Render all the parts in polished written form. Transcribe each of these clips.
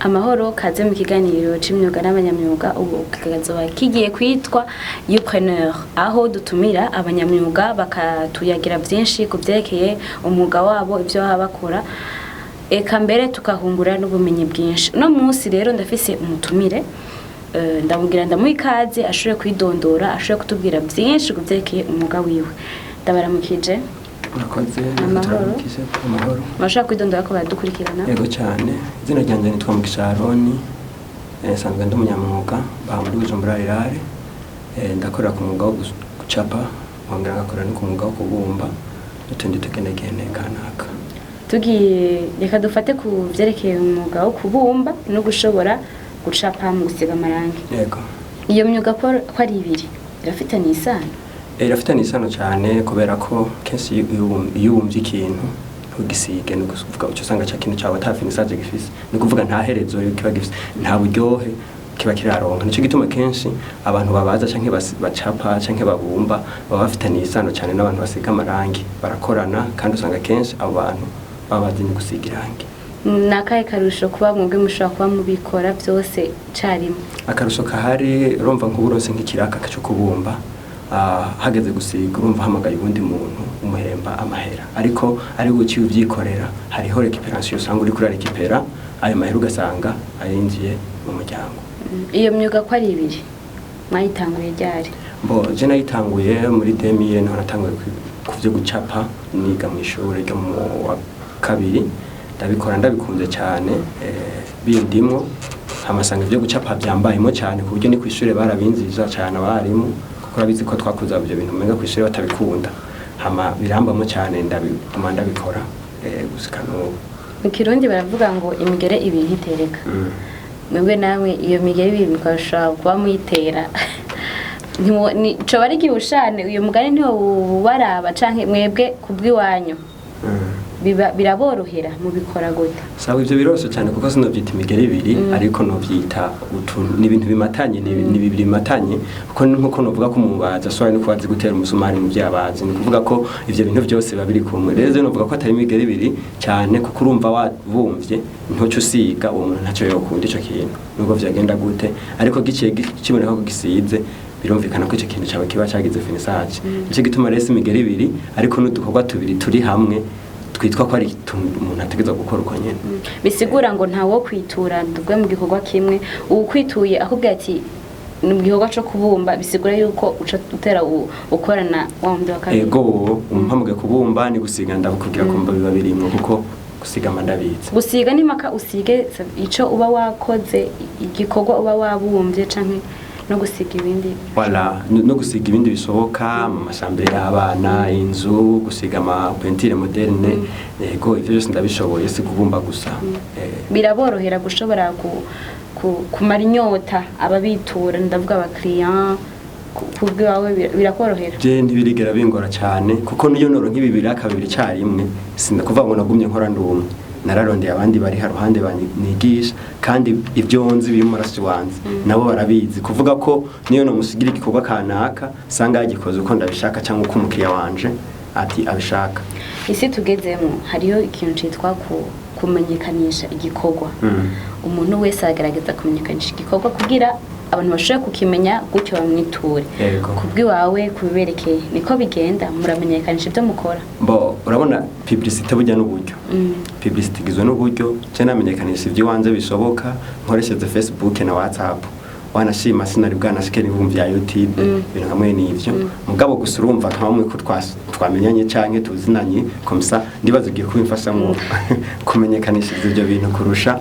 Amahoro, kaze mu kiganiro c'imyuga n'abanyamyuga. Ubu kikazoba kigiye kwitwa Youpreneur, aho dutumira abanyamyuga bakatuyagira vyinshi ku vyerekeye umwuga wabo, ivyo baba bakora, eka mbere tukahungura n'ubumenyi bwinshi. Uno munsi rero ndafise umutumire, ndamubwira, ndamuha ikaze, ashobore kwidondora, ashobore kutubwira vyinshi ku vyerekeye umwuga wiwe. Ndabaramukije. Murakoze. Amahoro. Turamukije, amahoro. Murashobora kwidondora ko baradukurikirana? Yego cyane, izina ryanjye nitwa Mugisha Aroni, nsanzwe ndi umunyamwuga baha muri Bujumbura Rirare. Ndakorera ku mwuga wo gucapa, nkongera ngakora no ku mwuga wo kubumba n'utundi tugenegene kanaka. Tugiye, reka dufate ku vyerekeye umwuga wo kubumba no gushobora gucapa mu gusiga amarangi. Yego. Iyo myuga ko ari ibiri, irafitanye isano? Irafitanye isano cyane, kubera ko kenshi iyo ubumbye ikintu ntugisige, ni ukuvuga uca usanga ca kintu cawe ata finissage gifise, ni ukuvuga nta herezo kiba gifise, nta buryohe kiba kiraronka. Nico gituma kenshi abantu babaza canke bacapa canke babumba baba bafitaniye isano cyane n'abantu basiga amarangi, barakorana, kandi usanga kenshi abo bantu baba bazi no gusiga irangi. Ni akahe karusho kuba mwebwe mushobora kuba mubikora byose carimwe? Akarusho kahari, urumva nk'uburonse nk'ikiraka cyo kubumba, hageze gusiga, urumva hamagaye uwundi muntu, umuhemba amahera, ariko ari uciye uvyikorera, hariho récupération, usanga uriko urarekipera ayo mahera, ugasanga arinjiye mu muryango. Iyo myuga ko ari ibiri, mwayitanguye ryari? Bo je nayitanguye muri 2000, niho natanguye ku vyo gucapa, niga mu ishure ryo mu wa kabiri. Ndabikora ndabikunze cyane, bindimwo, hamasanga ibyo gucapa byambayemo cyane, ku buryo ni ku ishure barabinziza cyane abarimu, kuko urabizi ko twakuze ibyo bintu umenga ku ishure batabikunda. Hama birambamo cyane, ndabiguma ndabikora gushika n'ubu. Mu Kirundi baravuga ngo imigere ibiri ntitereka. Mwebwe namwe iyo migere ibiri mukashobora kuba muyitera. Coba ari igihushane? Uyu mugani ntiwobaraba canke mwebwe kubw'iwanyu biraborohera? Mubikora gute? Sawa, ivyo biroroshye cyane, kuko sinovyita imigeri ibiri, ariko novyita utu ni ibintu bimatanye, ni bibiri bimatanye, kuko ni nkuko novuga ko umubazi ashobora no kuba azi gutera umusumari mu vyabazi. Ni ukuvuga ko ivyo bintu byose biba biri kumwe. Rero novuga ko atari imigeri ibiri cyane, kuko urumva wabumvye ntuco usiga, uwo muntu ntacyo yokunda ico kintu nubwo vyagenda gute, ariko giciye kiboneka ko gisize, birumvikana ko ico kintu cawe kiba cagize finissage. Nico gituma rero si imigeri ibiri, ariko n'udukorwa tubiri turi hamwe twitwa ko ari utuntu umuntu ategerezwa gukora uko nyene. Bisigura ngo ntawo kwitura tuvuge mu gikorwa kimwe, uwukwituye akubwira ati ni mu gikorwa co kubumba, bisigura yuko uca utera ukorana wa wundi wa kabiri? Ego, umpamagaye kubumba ni gusiga, ndakubwira ko mba biba birimwo, kuko gusiga mba ndabizi. Gusiga ni maka usige ico uba wakoze, igikorwa uba wabumbye, canke no gusiga ibindi? Wala no gusiga ibindi bisohoka mu mashambure y'abana, inzu, gusiga ama peinture moderne. Yego, ivyo byose ndabishoboye, si kubumba gusa. Biraborohera gushobora kumara inyota ababitura, ndavuga abakiriya, kubw'iwawe birakorohera? Je ntibirigera bingora cyane, kuko niyo noro nk'ibi biraka bibiri icyarimwe, sinda kuvuga ngo nagumye nkora ndi umwe. Nararondeye abandi bari haruhande banigisha, kandi ibyo nzi biri mu maraso wanje nabo barabizi, kuvuga ko niyo nomusigira igikorwa kanaka, sanga yagikoze uko ndabishaka cyangwa uko umukiriya wanje ati abishaka. Isi tugezemo hariho ikintu citwa kumenyekanisha igikorwa. Umuntu wese aragerageza kumenyekanisha igikorwa kugira abantu bashobore kukimenya, gutyo bamwiture. Kubw'iwawe, kubiberekeye, niko bigenda? Muramenyekanisha ibyo mukora? Bo urabona, publicité burya n'uburyo. Publicité igizwe n'uburyo. Je namenyekanisha iby'iwanze bishoboka nkoresheje Facebook na WhatsApp, wanashima sinari bwanashike n'ibihumbi vya YouTube, ibintu hamwe n'ivyo. Mugabo gusa urumva nka bamwe ko twamenyanye canke tuzinanye comme ça, ndibaza ugiye kubimfashamwo kumenyekanisha ivyo bintu kurusha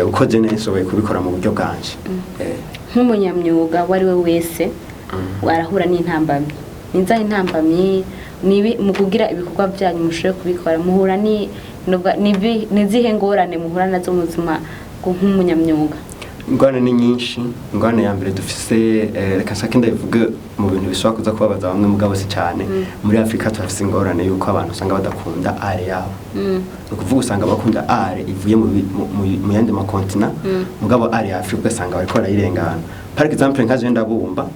uko je nishoboye kubikora mu buryo bwanje. Nk'umunyamyuga uwo ari we wese arahura n'intambamyi. Nizahe intambamyi nibi mu kugira ibikorwa byanyu mushobore kubikora muhura ni nizihe ngorane muhura nazo mu buzima nk'umunyamyuga? Ingorane ni nyinshi. Ingorane ya mbere dufise, reka nshake ndabivuge mu bintu bishobora kuza kubabaza bamwe, mugabo si cyane. Muri Afurika turafise ingorane yuko abantu usanga badakunda art yabo. Ni ukuvuga usanga bakunda art ivuye mu yandi ma continents, mugabo art ya Afurika ugasanga bariko barayirengana. Par exemple, nka je ndabumba.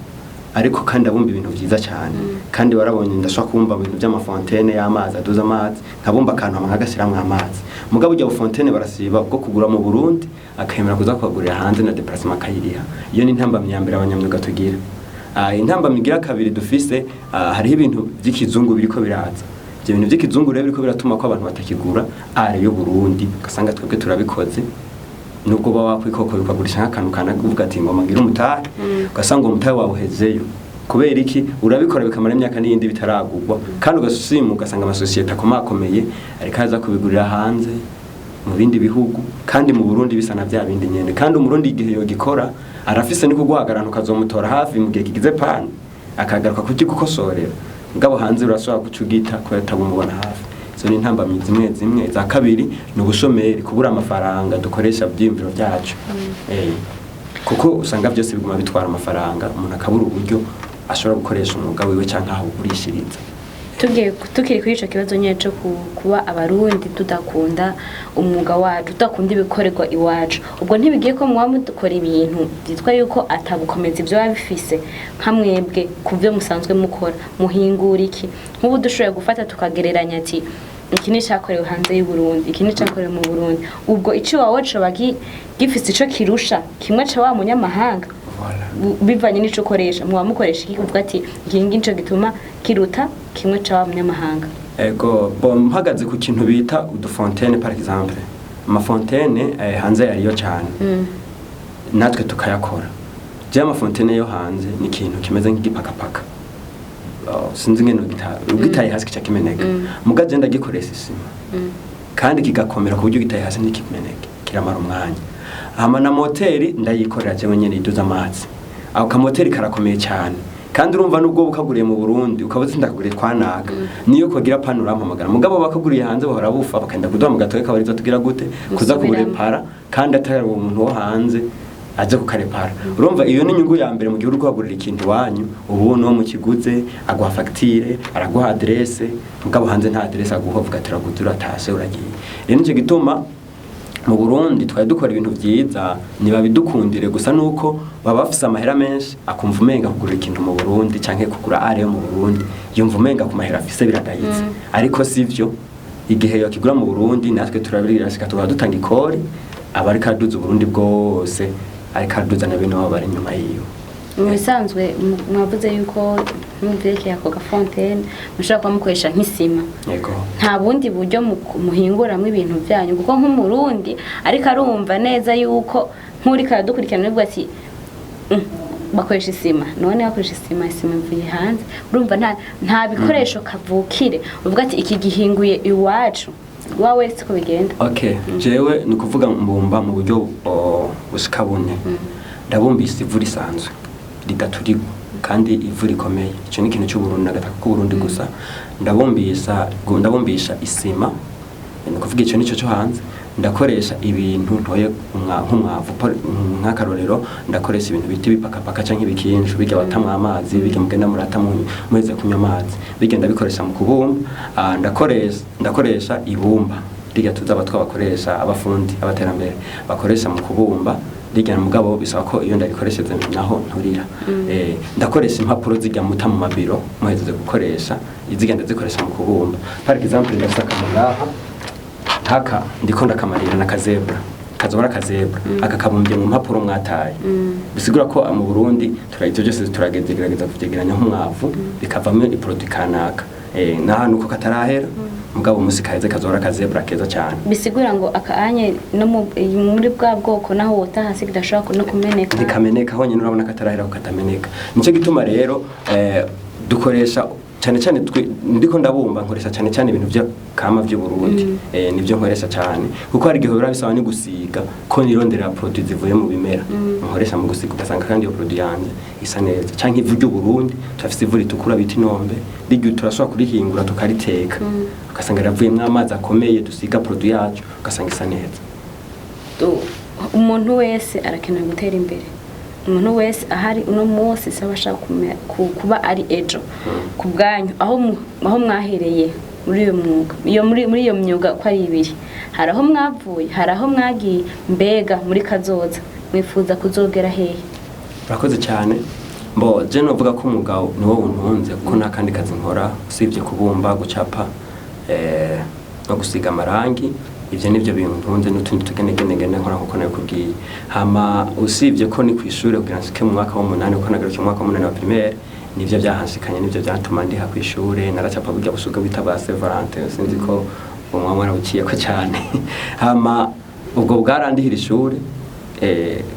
Ariko kandi abumba ibintu vyiza cyane, kandi warabonye ndashobora kubumba ibintu by'ama fontaine y'amazi aduza amazi, nkabumba akantu hama nkagashiramwo amazi. Mugabo ujya fontaine barasiba bwo kugura mu Burundi, akemera kuza kuhagurira hanze na déplacement akayiriha. Iyo ni intambamyi ya mbere abanyamyuga tugira. Intambamyi igira kabiri dufise, hariho ibintu by'ikizungu biriko biraza. Ibyo bintu by'ikizungu rero biriko biratuma ko abantu batakigura art y'u Burundi, ugasanga twebwe turabikoze, nubwo uba wakwikoko bikagurisha nk'akantu kanaka, uvuga ati ngoma ngira umutahe, ugasanga uwo mutahe wawuhezeyo. Kubera iki? Urabikora bikamara imyaka n'iyindi bitaragurwa, kandi ugasima ugasanga amasosiyete akomakomeye ariko aza kubigurira hanze mu bindi bihugu, kandi mu Burundi bisa na bya bindi nyene. Kandi Umurundi igihe yogikora arafise ni kuguhagarana, ukazomutora hafi mu gihe kigize panne, akagaruka kukigukosorera. Mugabo hanze urashobora guca ugita kubera utabumubona hafi. Izo ni intambamyi zimwe zimwe. Za kabiri ni ubushomeri, kubura amafaranga dukoresha ivyiyumviro byacu, kuko usanga byose biguma bitwara amafaranga, umuntu akabura uburyo ashobora gukoresha umwuga wiwe canke aho ugurishiriza. Tugiye tukiri kuri ico kibazo nyene co kuba Abarundi tudakunda umwuga wacu, tudakunda ibikorerwa iwacu, ubwo ntibigiye ko muba mudukora ibintu byitwa yuko atagukomeza ibyo biba bifise? Nka mwebwe ku byo musanzwe mukora, muhingura iki? Nk'ubu dushoboye gufata tukagereranya ati iki ni icakorewe hanze y'u Burundi, iki ni icakorewe mu Burundi, ubwo ico wawe coba gifise ico kirusha kimwe ca wa munyamahanga? Voilà. Bivanye n'ico ukoresha, muba mukoresha iki kuvuga ati iki ngiki nico gituma kiruta kimwe ca wa munyamahanga? Ego, bon, mpagaze ku kintu bita udu fontaine par exemple, ama fontaine hanze yariyo cyane, natwe tukayakora. Je ama fontaine yo hanze ni ikintu kimeze nk'igipakapaka. Oh, sinzi ngene ugitaye hasi kica kimeneka. Muga je ndagikoresha isima kandi kigakomera ku buryo gitaye hasi ntikimeneke, kiramara umwanya. Hama na moteri ndayikorera jewe nyene iduza amazi. Ako kamoteri karakomeye cyane, kandi urumva nubwo bukaguriye mu Burundi ukaba uzi ndakaguriye twanaka, niyo kogira panne urampamagara. Mugabo bakaguriye hanze bahora bufa, bakenda kuduha mu gatoke kabariza tugira gute kuza Gusubiramo. kuburepara, kandi atari uwo muntu wo hanze aje kukarepara. Urumva iyo ni inyungu ya mbere mu gihe uri kuhagurira ikintu iwanyu. Ubu nuwo mukiguze aguha facture, araguha adresse. Mugabo hanze nta adresse aguha, avuga ati uraguze, uratashe, uragiye. Rero nicyo gituma mu Burundi twari dukora ibintu vyiza, ntibabidukundire gusa nuko baba bafise amahera menshi, akumva umenga kugura ikintu mu Burundi canke kugura art yo mu Burundi, yumva umenga ku mahera afise biragayitse. Ariko sivyo, igihe yakigura mu Burundi natwe turabirashika, tukaba dutanga ikori, aba ariko aduza Uburundi bwose, ariko aduza na bene wabo bari inyuma yiwe. Mu bisanzwe mwavuze yuko nk'ivyerekeye ako ga fontaine mushobora kuba mukoresha nk'isima. Yego. Nta bundi buryo muhinguramwo ibintu byanyu? Kuko nk'Umurundi ariko arumva neza yuko nk'uriko aradukurikirana avuga ati: Bakoresha isima, none bakoresha isima, isima ivuye hanze." Urumva nta bikoresho kavukire uvuga ati iki gihinguye iwacu wawe, siko bigenda? Okay, jewe ni ukuvuga mbumba mu buryo bushika bune. Ndabumbisa ivu risanzwe ridaturirwa, kandi ivu rikomeye. Ico ni ikintu c'Uburundi n'agataka k'Uburundi gusa. Ndabumbisha isima, ni ukuvuga ico nico cyo hanze. Ndakoresha ibintu ntoye nk'umwavu, nk'akarorero ndakoresha ibintu bita ibipakapaka canke ibikinju bijya batamwa amazi, bijya mugenda murata muheze kunywa amazi, bijya ndabikoresha mu kubumba. Ndakoresha ibumba rirya tuzi abatwa bakoresha, abafundi abaterambere bakoresha mu kubumba rirya, mugabo bisaba ko iyo ndarikoresheje naho nturira. Ndakoresha impapuro zijya muta mu mabiro muheze gukoresha, izigenda zikoresha mu kubumba. Par exemple ndafise akantu ngaha haka ndiko ndakamarira na kazebra, kazobora kazebra, aka kabumbye mu mpapuro mwataye. Bisigura ko mu Burundi ivyo byose turagerageza kuvyegeranya nk'umwavu, bikavamo i produit kanaka. N'ahantu ko katarahera, mugabo umunsi kaheze kazora kazebra keza cyane. Bisigura ngo akaanye no muri bwa bwoko naho wota hasi kidashobora no kumeneka? Ntikameneka, honyine urabona katarahera ko katameneka. Nicyo gituma rero dukoresha cyane cyane ndiko ndabumba nkoresha cyane cyane ibintu byo kama by'u Burundi. Nibyo nkoresha cyane, kuko hari igihe biba bisaba ni gusiga ko nirondera produit zivuye mu bimera nkoresha mu gusiga, ugasanga kandi iyo produit yanje isa neza. Canke ivu ry'u Burundi, turafise ivu ritukura bita inombe, riryo turashobora kurihingura tukariteka, ugasanga riravuyemwo amazi akomeye dusiga produit yacu, ugasanga isa neza. Umuntu wese arakenera gutera imbere. Umuntu wese ahari uno munsi saba ashaka kuba ari ejo. Ku bwanyu, aho mwahereye muri uyu mwuga, iyo muri iyo myuga uko ari ibiri, hari aho mwavuye, hari aho mwagiye, mbega muri kazoza mwifuza kuzogera hehe? Urakoze cyane. Mbo je novuga ko umwuga niwo untunze, kuko nta kandi kazi nkora usibye kubumba, gucapa, no gusiga amarangi. Ivyo nivyo bintunze n'utundi tugenegenegene nkora nkuko nabikubwiye. Hama usibye ko ni kw'ishure kugira nshike mu mwaka w'umunani, kuko nagarukiye mu mwaka w'umunani wa primaire, nivyo byahanshikanye, nivyo byatuma ndiha kw'ishure. Naracapa burya busuga bita bwa Saint Valentin, sinzi ko umwa mwarabuciyeko cyane. Hama ubwo bwarandihira ishure,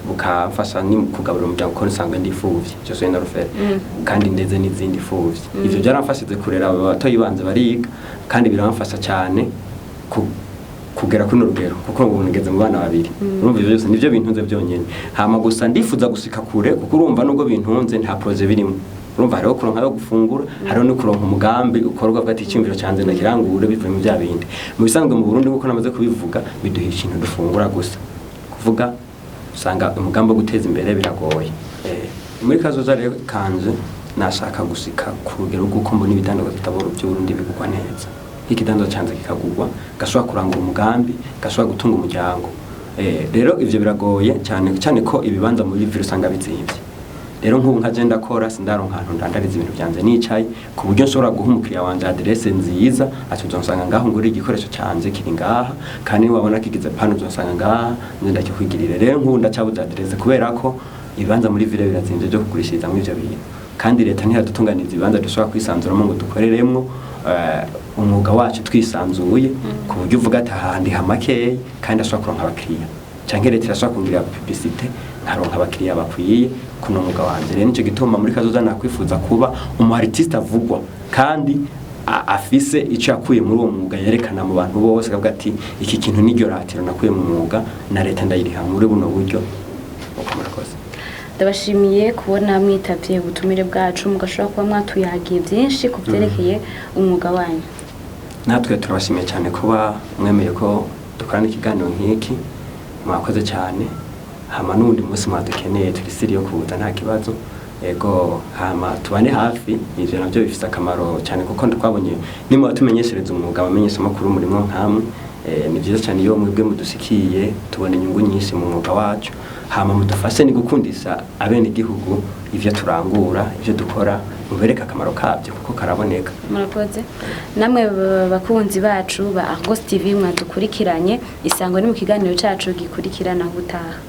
bukamfasha ni kugaburira umuryango, kuko nsanzwe ndi imfuvyi, je suis un orphelin, kandi ndeze n'izindi mfuvyi. Ivyo byaramfashije kurera aba batoyi banje, bariga, kandi biramfasha cyane kugera kuri rugero, kuko ubu ngeze mu bana babiri. Urumva ivyo byose nivyo bintunze byonyene. Hama gusa ndifuza gushika kure, kuko urumva nubwo bintunze nta projet birimo. Urumva hariho kuronka yo gufungura, hariho no kuronka umugambi ukorwa bwati icyumviro cyanze ndakirangure bivuye mu bya bindi. Mu bisanzwe mu Burundi, nkuko namaze kubivuga, biduha ikintu dufungura gusa. Kuvuga usanga umugambi wo guteza imbere biragoye. Muri kazoza rero kanje nashaka gushika ku rugero rw'uko mbona ibidandazwa tutabora by'Uburundi bigurwa neza, nk'ikidandazwa canje kikagurwa, gashobora kurangura umugambi, gashobora gutunga umuryango. Rero ivyo biragoye cyane cyane ko ibibanza muri ville usanga bizimvye. Rero nk'ubu nka je ndakora, sindaronka ahantu ndandariza ibintu vyanje nicaye, ku buryo nshobora guha umukiriya wanje adresse nziza, ati uzonsanga ngaho, ngurira igikoresho canje kiri ngaha, kandi niwabona kigize panne uzonsanga ngaha nze ndakikwigirire. Rero nk'ubu ndacabuze adresse kubera ko ibibanza muri ville birazimvye byo kugurishirizamwo ivyo bintu, kandi leta ntiradutunganiriza ibibanza dushobora kwisanzuramo ngo dukoreremwo umwuga wacu twisanzuye, ku buryo uvuga ati aha ndiha makeyi kandi ashobora kuronka abakiriya, canke leta irashobora kungirira publicité nkaronka abakiriya bakwiye kuno mwuga wanje. Rero nico gituma muri kazoza nakwifuza kuba umu artiste avugwa kandi afise ico yakuye muri uwo mwuga, yerekana mu bantu bose, akavuga ati iki kintu niryo ratiro nakuye mu mwuga, na leta ndayiriha muri buno buryo. Uko murakoze. Ndabashimiye kubona mwitavye ubutumire bwacu, mugashobora kuba mwatuyagiye byinshi ku byerekeye umwuga wanyu. Natwe turabashimiye cyane kuba mwemeye ko dukorana ikiganiro nk'iki. Mwakoze cyane. Hama n'uwundi munsi mwadukeneye turi siri yo kuza, nta kibazo. Ego, hama tubane hafi. Ivyo navyo bifise akamaro cyane, kuko twabonye nimba tumenyeshereza umwuga abamenyesha amakuru murimo nkamwe, ni byiza cyane iyo mwebwe mudushikiye, tubona inyungu nyinshi mu mwuga wacu. Hama mudufashe ni gukundisha abenegihugu ivyo turangura, ivyo dukora, mubereke akamaro kabyo kuko karaboneka. Murakoze namwe bakunzi bacu ba Argos TV mwadukurikiranye. Isango ni mu kiganiro cacu gikurikirana ubutaha.